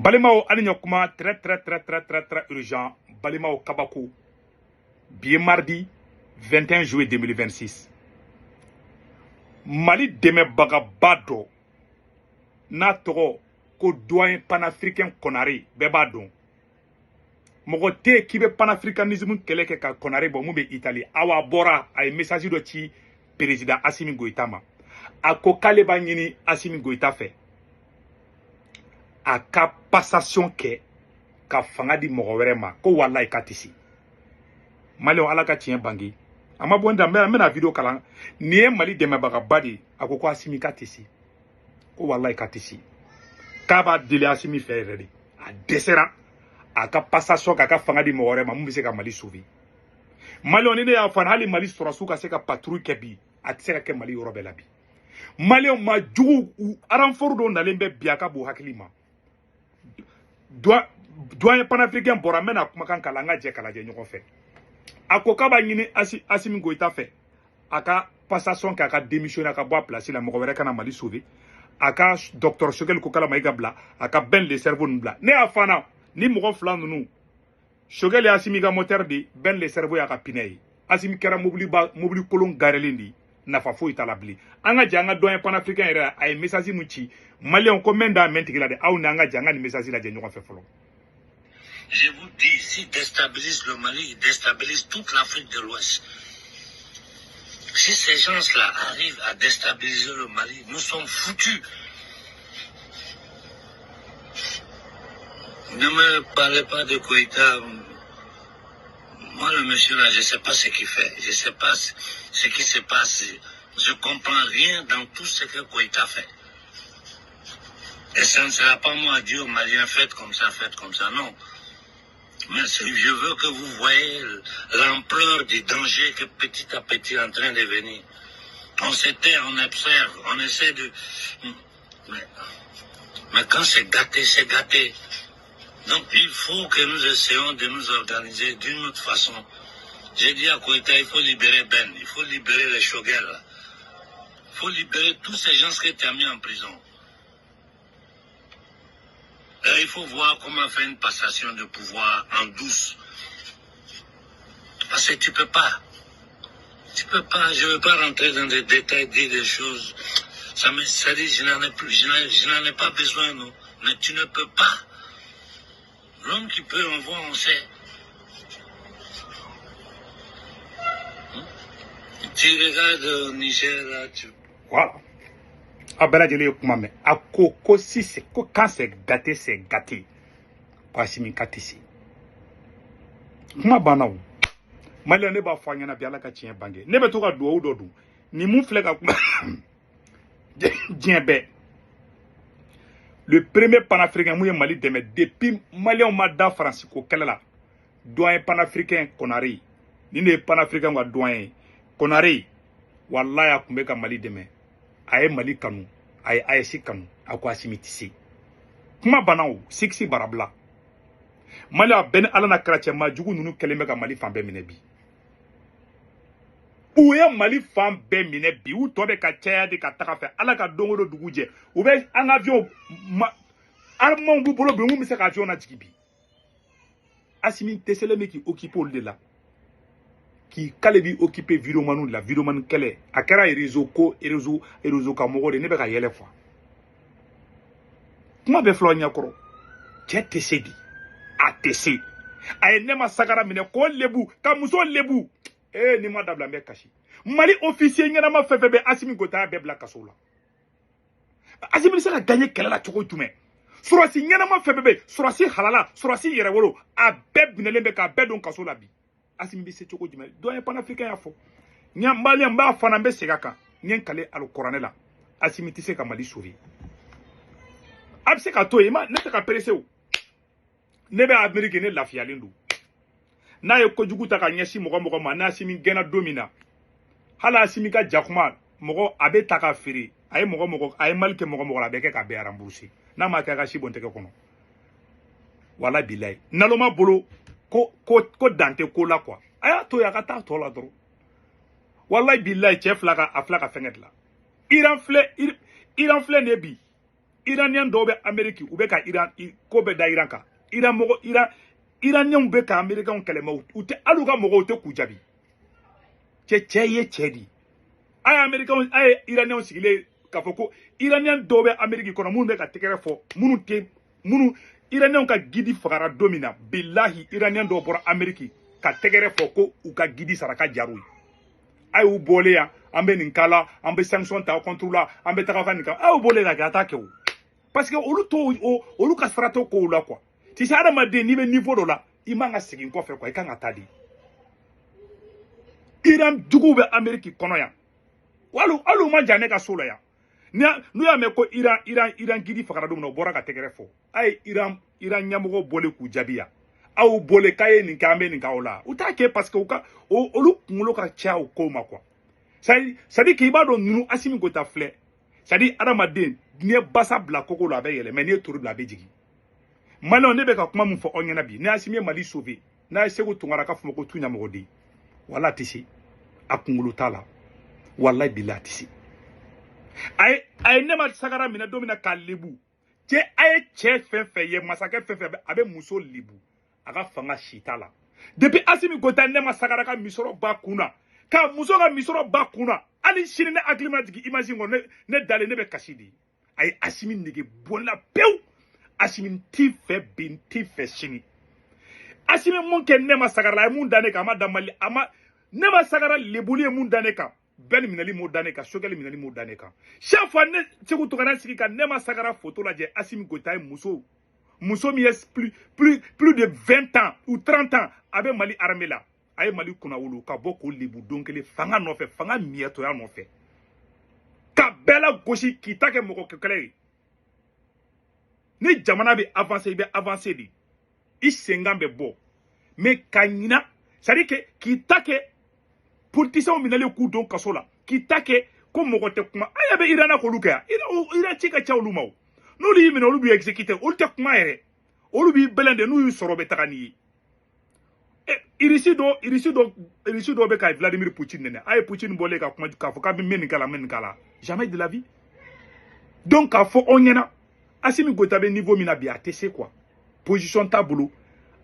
Balimaw, ani ɲɔkuma, très très très très très très urgent. Balimaw, kabako. Bi ye mardi 21 juillet 2026. Mali dɛmɛbagaba dɔ n'a tɔgɔ ko doyen panafricain Konare, bɛɛ b'a dɔn. Mɔgɔ tɛ yen k'i bɛ panafricanisme kɛlɛ kɛ ka Konare bɔ mun bɛ Italie. Awa, a bɔra, a ye message dɔ ci président Assimi Goïta ma. A ko k'ale b'a ɲini Assimi Goïta fɛ a ka passation kɛ ka fanga di mɔgɔ wɛrɛ ma, ko walayi k'a tɛ se. Maliyɛnw, Ala ka tiɲɛ bange. A ma bɔ n da, n bɛna video kalan. Nin ye Mali dɛmɛbagaba de ye. A ko ko Assimi k'a tɛ se, ko walayi k'a tɛ se, k'a b'a deli Assimi fɛ yɛrɛ de, a dɛsɛra, a ka passation k'a ka fanga di mɔgɔ wɛrɛ ma mun bɛ se ka Mali sauver. Maliyɛnw, ni ne y'a fɔ, hali Mali sɔrɔsiw ka se ka patrouille kɛ bi, a tɛ se ka kɛ Mali yɔrɔ bɛɛ la bi. Maliyɛnw, ma jugu renfort dɔw nalen bɛ bi, a ka bon hakili ma. Doyen panafricain bɔra, n bɛna kumakan kalan, an ka jɛ k'a lajɛ ɲɔgɔn fɛ. A ko k'a b'a ɲini Assimi Goïta fɛ a ka passation kɛ, a ka démissionner, a ka bɔ a place la, mɔgɔ wɛrɛ ka na Mali sauver. A ka docteur Choguel Kokalla Maïga bila, a ka Ben le cerveau ninnu bila. Ne y'a fɔ na, ni mɔgɔ fila ninnu, Choguel ye Assimi ka moteur de, Ben le cerveau y'a ka pneu ye. Assimi kɛra mobili ba, mobili kolon garelen de, nafa foyi t'a la bilen. An ka jɛ an ka doyen panafricain yɛrɛ, a ye message mun ci Maliyɛnw, ko mɛn da mɛn tigi la dɛ. Aw ni an ka jɛ an ka nin message lajɛ ɲɔgɔn fɛ fɔlɔ. Je vous dis, s'ils déstabilisent le Mali, ils déstabilisent toute l'Afrique de l'Ouest. Si ces gens-là arrivent à déstabiliser le Mali, nous sommes foutus. Ne me parlez pas de Goïta. Moi, le monsieur là, je ne sais pas ce qu'il fait. Je ne sais pas ce qui se passe. Je ne comprends rien dans tout ce que Goïta fait. Et ça ne sera pas moi à dire aux Maliens, faites comme ça, faites comme ça. Non. Mais je veux que vous voyez l'ampleur du danger que petit à petit est en train de venir. On se tait, on observe, on essaie de... Mais quand c'est gâté, c'est gâté. Donc il faut que nous essayons de nous organiser d'une autre façon. J'ai dit à Goïta, il faut libérer Ben, il faut libérer les Choguel. Il faut libérer tous ces gens que tu as mis en prison. Et il faut voir comment faire une passation de pouvoir en douce. Parce que tu peux pas. Tu peux pas. Je veux pas rentrer dans des détails, dire des choses. Ça me, ça dit, je n'en ai plus, je n'en ai pas besoin, non. Mais tu ne peux pas. L'homme qui peut, on voit, on sait. Tu regardes au Niger, là, tu... Voilà. A bɛɛ lajɛlen ye kuma mɛn. A ko ko si c'est ko quand c'est gâté, c'est gâté, ko Assimi ka tɛ se. Kuma banna o. Maliyɛn, ne b'a fɔ a ɲɛna bi, Ala ka tiɲɛ bange. Ne bɛ to ka duwawu dɔ dun ni mun filɛ ka kuma diɲɛ bɛɛ. Le premier panafricain mun ye Mali dɛmɛ depuis Maliyɛnw ma da Faransi ko kɛlɛ la, doyen panafricain Konare. Nin de ye panafricain ka doyen ye, Konare. Walayi, a tun bɛ ka Mali dɛmɛ, a ye Mali kanu, a ye AES kanu. A ko Assimi tɛ se. Kuma banna o, siksi barabila. Mali, a bɛɛ ni Ala na kɛra cɛ, maa jugu ninnu kɛlen bɛ ka Mali fan bɛɛ minɛ bi. U ye Mali fan bɛɛ minɛ bi, u tɔ bɛ ka caya de ka taga fɛ. Ala ka don o don dugu jɛ, u bɛ an ka avion armement b'u bolo bi, mun bɛ se ka avion lajigin bi. Assimi dɛsɛlen bɛ k'i occuper olu de la, k'i k'ale b'i occuper vidéoman de la, vidéoman kɛlɛ. A kɛra réseau ko, réseau ka mɔgɔ de, ne bɛ ka yɛlɛ quoi. Kuma bɛɛ filɛ aw ɲɛkɔrɔ. Cɛ tɛ se bi, a tɛ se. A ye ne ma sagara minɛ k'o lebu ka muso lebu. Ee, ni ma dabila, n bɛ kasi. Mali officier ɲɛnama fɛn fɛn bɛ, Assimi Goïta y'a bɛɛ bila kaso la. Assimi bɛ se ka gagner kɛlɛ la cogo jumɛn? Sɔrɔsi ɲɛnama fɛn fɛn bɛ, sɔrɔsi halala, sɔrɔsi yɛrɛwolo, a bɛɛ minɛlen bɛ k'a bɛɛ don kaso la bi. Assimi bɛ se cogo jumɛn? Doyen panafricain y'a fɔ. N Maliyɛn, n b'a fana, n bɛ segin a kan, n ye n kale alukuranɛ la, Assimi tɛ se ka Mali sauver. A bɛ se ka to yen, ne tɛ ka pressé o. Ne bɛ Amérique, ne lafiyalen don. N'a ye kojugu ta ka ɲɛsin mɔgɔ mɔgɔ ma, n'Assimi gɛnna don min na, hali Assimi ka jakuma mɔgɔ a bɛ ta ka feere, a ye mɔgɔ mɔgɔ, a ye Mali kɛ mɔgɔ mɔgɔ la, a bɛ kɛ k'a bɛɛ rembourser. N'a ma kɛ, a ka si bɔn tɛgɛ kɔnɔ. Wala bilayi, naloma bolo ko ko ko dan tɛ ko la quoi. A y'a to yen, a ka taa tɔ la dɔrɔn. Walayi bilayi, cɛ fila ka a fila ka fɛngɛ dilan. Iran filɛ, Iran filɛ nin ye bi. Iranien dɔw bɛ Amérique, u bɛ ka Iran ko bɛɛ da Iran kan. Iran mɔgɔ, Iran, Iraniens bɛ ka Américains kɛlɛ, mais u tɛ hali u ka mɔgɔw tɛ k'u jaabi. Cɛ ye cɛ di. A ye Américains, a ye Iraniens sigilen k'a fɔ ko Iranien dɔw bɛ Amérique kɔnɔ minnu bɛ ka tɛgɛrɛ fɔ, minnu tɛ, minnu Iraniens ka guide fagara don min na, bilahi Iranien dɔw bɔra Amérique ka tɛgɛrɛ fɔ ko u ka guide saraka jar'u ye. A y'u bɔlen yan, an bɛ nin k'a la, an bɛ sanction ta contre la, an bɛ taga ka nin kan. A y'u bɔlen ka kɛ, a t'a kɛ o. Parce que olu t'o olu ka sira t'o kow la quoi. Tu sais, hadamaden, n'i bɛ niveau dɔ la, i man ka segin kɔfɛ quoi, i kan ka taa de. Iran juguw bɛ Amérique kɔnɔ yan. Hali u ma jan ne ka so la yan. N'u y'a mɛn ko Iran guide fagara don min na, u bɔra ka tɛgɛrɛ fɔ. A ye Iran ɲɛmɔgɔw bɔlen k'u jaabi yan. Aw bɔlen k'a ye nin kɛ, an bɛ nin k'aw la. U t'a kɛ parce que u ka olu kunkolo ka ca o kow ma quoi. C'est à dire k'i b'a dɔn ninnu Assimi Goïta filɛ. C'est à dire hadamaden, n'i ye basa bila kogo la a bɛ yɛlɛ, mais n'i ye turu bila a bɛ jigin. Maliyɛnw, ne bɛ ka kuma min fɔ aw ɲɛna bi, ni Assimi ye Mali sauver, n'a ye Segu Tunkara ka fɔ ma ko tu ɲamɔgɔden, wala a tɛ se, a kunkolo t'a la, walayi bilahi a tɛ se. A ye ne ma sagara minɛ don min na k'a lebu, cɛ, a ye cɛ fɛn fɛn ye, masakɛ fɛn fɛn a bɛ muso lebu, a ka fanga si t'a la. Depuis Assimi Goïta ne ma sagara ka misɔrɔ ba kun na, ka muso ka misɔrɔ ba kun na, hali sini ne hakili ma jigin image in kɔnɔ, ne dalen ne bɛ kasi de. A ye Assimi nege bɔ n la pewu. Assimi t'i fɛ bi, n t'i fɛ sini. Assimi mun kɛ ne ma sagara la, a ye mun da ne kan, a ma da Mali, a ma ne ma sagara lebuli ye mun da ne kan, bɛɛ ni minɛli m'o da ne kan, Sogɛli minɛli m'o da ne kan. Chaque fois ne Segu Tunkara sigi ka ne ma sagara photo lajɛ, Assimi Goïta ye muso min ye plus de 20 ans ou 30 ans a bɛ Mali armée la, a ye Mali kunnawolo ka bɔ k'o lebu don kelen fanga nɔfɛ, fanga miyɛtɔya nɔfɛ, ka bɛɛ la gosi k'i ta kɛ mɔgɔ kɛlɛ ye. Ni jamana bɛ avancer, i bɛ avancer de, i senkan bɛ bɔ, mais ka ɲina, c'est à dire que k'i ta kɛ politiciens minɛlen k'u don kaso la, k'i ta kɛ ko mɔgɔ tɛ kuma. A yɛ bɛ Iran na k'olu kɛ yan, Iran ci ka ca olu ma o. N'olu y'i minɛ, olu b'i exécuter, olu tɛ kuma yɛrɛ, olu b'i bɛlɛn de, n'u y'u sɔrɔ u bɛ taga n'i ye. Irisi dɔ bɛ ka Vladimir Poutine nɛnɛ. A ye Poutine bɔlen ka kuma k'a fɔ k'a bɛ nin k'a la, n bɛ nin k'a la, jamais de la vie. Donc k'a fɔ aw ɲɛna, Assimi Goïta bɛ niveau min na bi, a tɛ se quoi, position t'a bolo,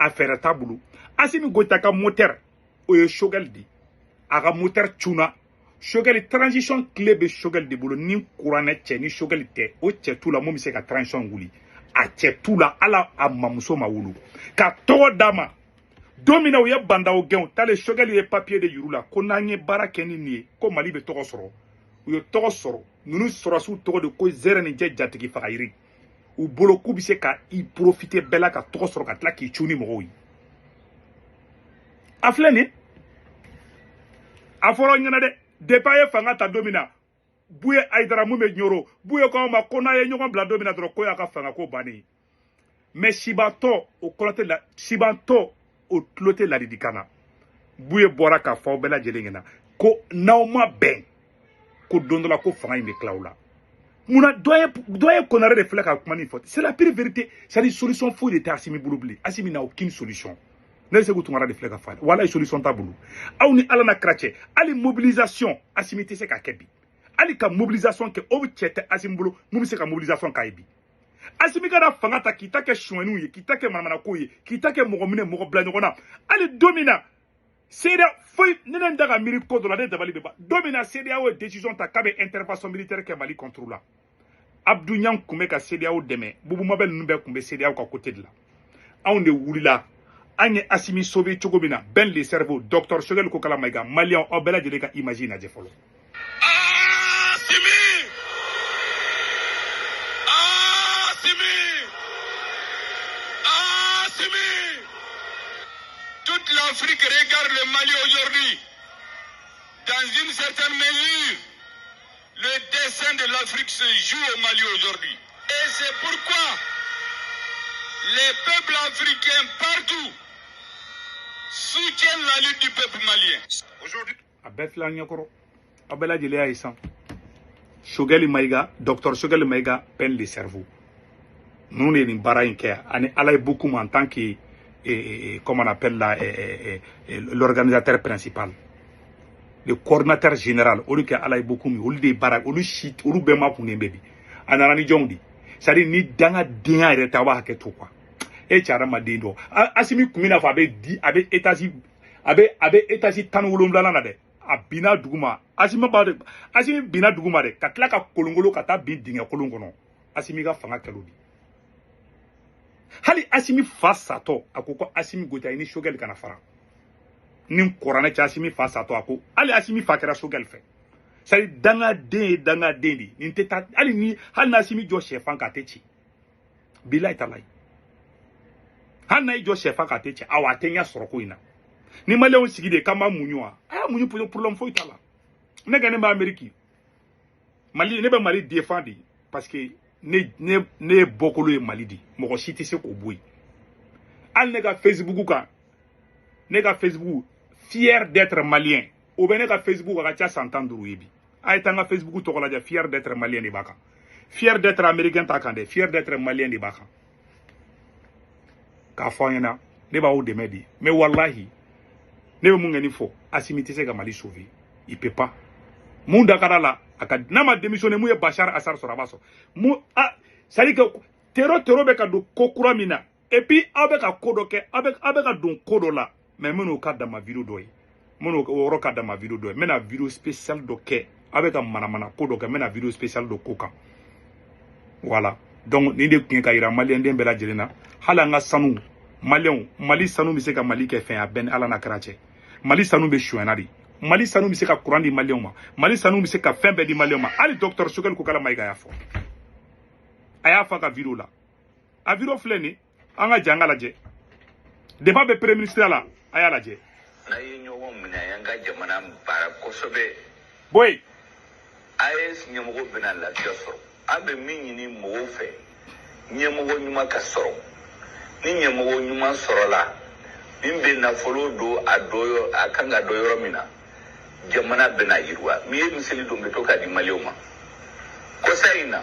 a fɛɛrɛ t'a bolo. Assimi Goïta ka moteur, o ye Choguel de ye. A ka moteur cunna Choguel, transition clé bɛ Choguel de bolo. Ni kuranɛ cɛ ni Choguel tɛ, o cɛ t'u la mun bɛ se ka transition wuli. A cɛ t'u la, ala a mamuso ma wolo ka tɔgɔ d'a ma. Don min na u ye bandaw gɛn, u taalen Choguel ye papier de yir'u la ko n'an ye baara kɛ ni nin ye, ko Mali bɛ tɔgɔ sɔrɔ. U ye tɔgɔ sɔrɔ. Ninnu sɔrɔsiw tɔgɔ de ko zɛrɛ ni jɛ jatigi faga yiri u bolo, k'u bɛ se ka i profiter bɛɛ la ka tɔgɔ sɔrɔ ka tila k'i cu ni mɔgɔw ye. A filɛ nin, a fɔra aw ɲɛna dɛ, depuis a ye fanga ta don min na, Buye Ayidara mun bɛ Ɲoro, Buye ko aw ma ko n'a ye ɲɔgɔn bila don min na dɔrɔn, ko y'a ka fanga ko bannen ye. Mais sibantɔ o kɔrɔ tɛ la, sibantɔ o tulo tɛ ladilikan na. Buye bɔra k'a fɔ aw bɛɛ lajɛlen ɲɛna ko n'aw ma bɛn, ko don dɔ la ko fanga in bɛ tila aw la. Munna dɔ ye Konare de filɛ ka kuma nin fɔ? C'est la pire vérité. C'est à dire solution foyi de tɛ Assimi bolo bilen. Assimi n'a aucune solution. Ne Segu Tunkara de filɛ ka fɔ, walayi solution t'a bolo. Aw ni Ala na kira cɛ, hali mobilisation Assimi tɛ se ka kɛ bi. Hali ka mobilisation kɛ, o cɛ tɛ Assimi bolo mun bɛ se ka mobilisation k'a ye bi. Assimi ka na fanga ta k'i ta kɛ sonyɛniw ye, k'i ta kɛ manamanako ye, k'i ta kɛ mɔgɔ minɛ mɔgɔ bila ɲɔgɔn na. Hali don min na CEDEAO foyi ne ne da ka miiri ko dɔ la, ne dabali bɛ ban. Don min na CEDEAO ye décision ta k'a bɛ intervention militaire kɛ Mali contre la, Abdou Niang tun bɛ ka CEDEAO dɛmɛ, Bubu Mabel ninnu bɛɛ tun bɛ CEDEAO ka côté de la. Anw de wulila, an ye Assimi sauver cogo min na. Ben le cerveau, docteur Choguel Kokala Maïga. Maliyɛn, aw bɛɛ lajɛlen ka image lajɛ fɔlɔ. Assimi! Assimi! Assimi! Toute l'Afrique regarde le Mali aujourd'hui. Dans une certaine mesure, le destin de l'Afrique se joue au Mali aujourd'hui. Et c'est pourquoi les peuples africains partout soutiennent la lutte du peuple malien. Aujourd'hui, a bɛɛ filɛ an ɲɛkɔrɔ, aw bɛɛ lajɛlen y'a ye sisan. Choguel Maïga, docteur Choguel Maïga, Ben le cerveau, ninnu de ye nin baara in kɛ. Ani Ala ye beaucoup en tant que comment on appelle là, l'organisateur principal, le coordinateur général, olu kɛ Ala ye beaucoup min, olu de ye baara, olu si olu bɛɛ ma kunnen bɛ bi. A nana ni jɔnw de C'est à dire ni dangadenya yɛrɛ tɛ, aw b'a hakɛ to quoi. E cɛ adamaden dɔ Asimi kun bɛ n'a fɔ a bɛ di a bɛ étage a bɛ étage 17nan na dɛ, a binna duguma. Asimi b'a Asimi binna duguma dɛ, ka tila ka kolonkolon ka taa bin dingɛ kolon kɔnɔ. Asimi ka fanga kɛlɛ di hali Asimi fa satɔ, a ko ko Asimi Goita, i ni Choguel kana fara ni kɔrɔnɛ cɛ. Asimi fa satɔ, a ko hali Asimi fa kɛra Choguel fɛ. C'est à dire dangaden ye dangaden de nin tɛ taa hali ni hali n'Asimi jɔ sɛfan k'a tɛ ci, bilayi talayi, hali n'a y'i jɔ sɛfan k'a tɛ ci. Awɔ, a tɛ ɲɛ sɔrɔ ko in na. Ni maliyɛnw sigi de k'an b'a muɲu wa, a y'a muɲu, problème foyi t'a la. Ne kɛ ne bɛ Amérique, Mali, ne bɛ Mali défend de, parce que ne ye bɔkolo ye Mali de, mɔgɔ si tɛ se k'o bɔ yen. Hali ne ka Facebook kan, ne ka Facebook "fier d'être malien", o bɛ ne ka Facebook a ka ca san 15 ye bi. A ye taa n ka Facebook tɔgɔ lajɛ, "fier d'être malien" de b'a kan. "Fier d'être américain" t'a kan dɛ, "fier d'être malien" de b'a kan. K'a fɔ an ɲɛna, ne b'aw dɛmɛ de, mais walahi ne bɛ mun kɛ nin fɔ, Asimi tɛ se ka Mali sauver, il peut pas. Mun da ka d'a la, a ka n'a ma démissionné, mun ye Bachar Assad sɔrɔ, a b'a sɔrɔ mun a. C'est à dire que terro terro bɛ ka don ko kura min na, et puis aw bɛ ka ko dɔ kɛ, aw bɛ ka don ko dɔ la, mais minnu ka dama vidéo dɔ ye, minnu o yɔrɔ ka dama vidéo dɔ ye, n bɛna vidéo spéciale dɔ kɛ. Aw bɛ ka manamana ko dɔ kɛ, n bɛna vidéo spéciale dɔ ko kan. Voilà, donc nin de tun ye ka yira maliyɛnden bɛɛ lajɛlen na. Hali an ka sanu, maliyɛnw, Mali sanu bɛ se ka Mali kɛ fɛn ye, a bɛɛ ni Ala n'a kɛra cɛ. Mali sanu bɛ sonyana de, Mali sanu bɛ se ka kuran di maliyɛnw ma, Mali sanu bɛ se ka fɛn bɛɛ di maliyɛnw ma. Hali docteur Choguel Kokalla Maïga y'a fɔ, a y'a fɔ a ka vidéo la. A vidéo filɛ nin, an ka jɛ an ka lajɛ. Débat bɛ premier ministre la, a y'a lajɛ. N'a ye ɲɔgɔn minɛ, an y'an ka jamana baara kosɛbɛ. Boyi. AES ɲɛmɔgɔ bɛna lafiya sɔrɔ. An bɛ min ɲini mɔgɔw fɛ, ɲɛmɔgɔ ɲuman ka sɔrɔ. Ni ɲɛmɔgɔ ɲuman sɔrɔla min bɛ nafolo don a dɔ yɔrɔ, a kan ka dɔ yɔrɔ min na, jamana bɛna yiriwa. Min ye misali don bɛ to k'a di maliyɛnw ma, kɔsa in na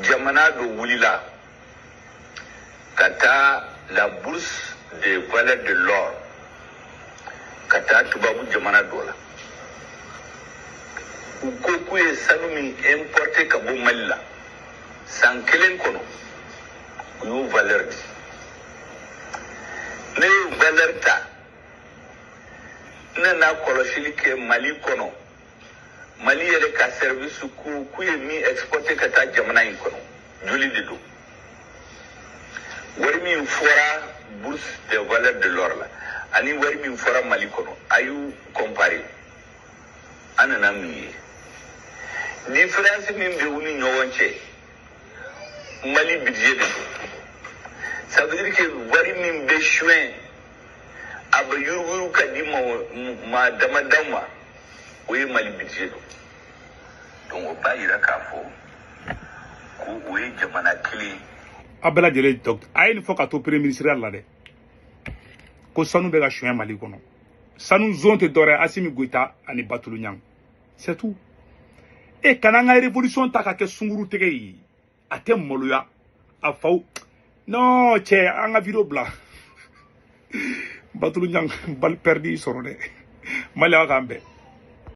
jamana dɔ wulila ka taa la bourse de valeur de l'or, ka taa tubabu jamana dɔ la. U ko k'u ye sanu min importé ka bɔ Mali la san kelen kɔnɔ, u y'o valeur di. Ne ye valeur ta, n nana kɔlɔsili kɛ Mali kɔnɔ. Mali yɛrɛ ka service ko k'u ye min exporté ka taa jamana in kɔnɔ, joli de don? Wari min fɔra bourse de valeur de l'or la ani wari min fɔra Mali kɔnɔ, a y'u comparer. An nana min ye, différence min bɛ u ni ɲɔgɔn cɛ, Mali budget de don. Ça veut dire que wari min bɛ suɲɛ, a bɛ yuruguyurugu ka di maa dama ma, o ye Mali budget don. Donc o b'a yira k'a fɔ ko o ye jamana kelen ye. A bɛɛ lajɛlen, docteur a ye nin fɔ ka to premier ministre la dɛ, ko sanu bɛ ka suɲɛ Mali kɔnɔ. Sanu zone tɛ dɔwɛrɛ ye, Asimi Goïta ani Batulu Ɲang, c'est tout. E kana an ka révolution ta ka kɛ sunkuru tɛgɛ ye, a tɛ maloya a faw. Non cɛ, an ka vidéo bila. Batulu Ɲang, balle perdue sɔrɔ dɛ. Mali, aw k'an bɛn.